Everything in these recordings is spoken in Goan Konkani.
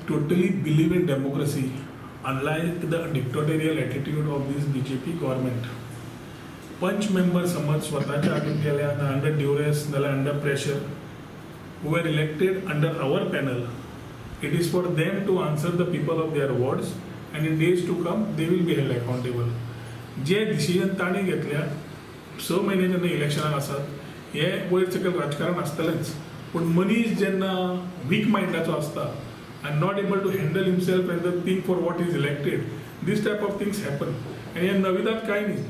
Totally believe in democracy, unlike the dictatorial attitude of this BJP government. Panch member समज स्वताच्या हातून गेले आनी अंडर ड्युरेस नाल्यार under pressure, who were elected under our panel, it is for them to answer the people of their wards, and in days to come they will be held accountable. J decision तांणी घेतल्या, 6 म्हयने जेन्ना इलेक्शनाक आसात, हे वयर सकयल राजकारण आसतलेंच. पूण मनीस जेन्ना वीक मायंडाचो आसता and not able to handle himself and the thing for what is elected, this type of things happen. आनी हे नविदाद कांय न्ही.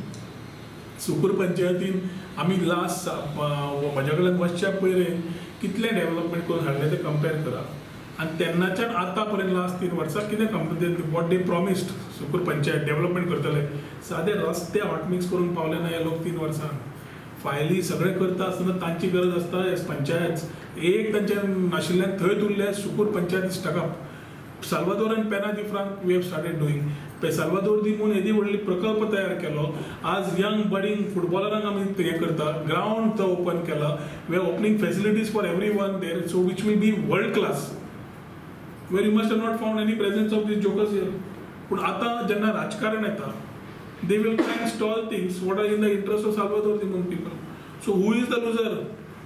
सुकूर पंचायतीन आमी लास्ट म्हज्या कडल्यान वचच्या पयलीं कितलें डेव्हलपमेंट करून हाडलें तें कंपेर करा आनी तेन्नाच्यान आतां पर्यंत लास्ट 3 वर्सां कितें what they promised Sukur panchayat development करतले, सादे रस्ते हॉटमिक्स करूंक पावले ना हे लोक 3 वर्सां. फायली सगळें करता आसतना तांची गरज आसता एज पंचायत एक तांचे नाशिल्ल्यान थंयच उरले. Sukur panchayat stuck up. Salvador and Pena de Franc, we have started doing. Salvador दी म्हूण येदी व्हडली प्रकल्प तयार केलो. आज यंग बडींग फुटबॉलरांक आमी हें करता, ग्रावंड तो ओपन केला. We are opening facilities for everyone there, so which will be world class, where you must have not found any presence of these jokers here. पूण आतां जेन्ना राजकारण येता, they will try and stall things what are in the interest of Salvador de Moon people. So who is the loser?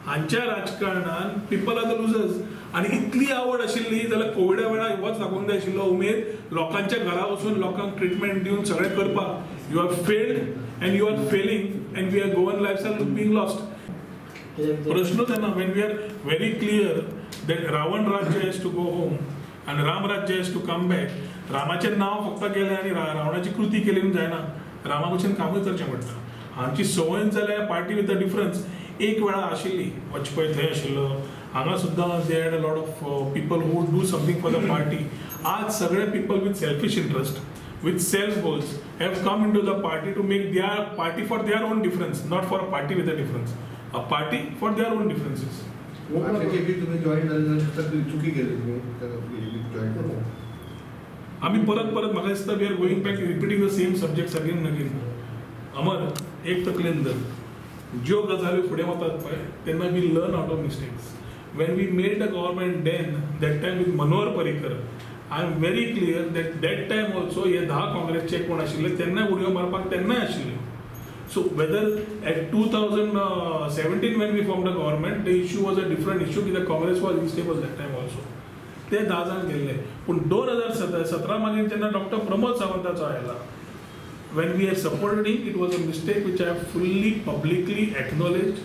हांच्या राजकारणान people are the losers. आनी इतली आवड आशिल्ली जाल्यार कोविडा वेळार होच दाखोवंक जाय आशिल्लो उमेद, लोकांच्या घरा वचून लोकांक ट्रिटमेंट दिवन सगळें करपाक. You are failed and you are failing, and we are Goan lives are being lost. प्रश्नच येना. When we are very clear that Ravan Rajya has to go home आनी राम राज्य has to come back, रामाचें नांव फक्त गेलें आनी रावणाची कृती केली म्हूण जायना, रामा भशेन कामूय करचें पडटा. आमची संवय जाल्यार पार्टी विथ अ डिफरन्स एक वेळा आशिल्ली. वाजपेयी थंय आशिल्लो, हांगा सुद्दां they had a lot of people who do something for the party. आज सगळे people with selfish interest, with self goals have come into the party to make their party for their own difference, not for a party with a difference, a party for their own differences. मागच्या तुम्ही जॉईन झाले तर चुकी केली तुम्ही जॉईन करून. आम्ही परत परत, म्हाका दिसता, we are going back, repeating the same subjects again again. अमर, एक तकलेन धर, ज्यो गजाली फुडें वतात पळय तेन्ना we learn out of mistakes. When we made the government, then that time with Manohar Parrikar, I am very clear that that time also हे 10 काँग्रेसचे कोण आशिल्ले तेन्नाय उडयो मारपाक तेन्नाय आशिल्ले. So whether at 2017 when we formed the government, the issue was a different issue कित्याक Congress was unstable that time also. ते 10 जाण गेल्ले. पूण 2017 मागीर जेन्ना डॉक्टर प्रमोद सावंताचो आयला, when we have supported him, it was a mistake which I have fully publicly acknowledged,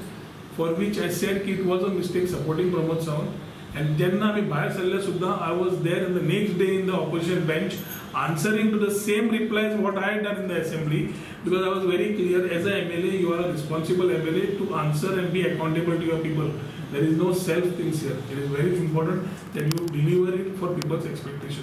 for which I said की it was a mistake supporting Pramod Sawant. And जेन्ना आमी भायर सरले सुद्दां, I was there in the next day in the opposition bench answering to the same replies what I had done in the assembly, because I was very clear, as a MLA, you are a responsible MLA to answer and be accountable to your people. There is no self things here. It is very important that you deliver it for people's expectation.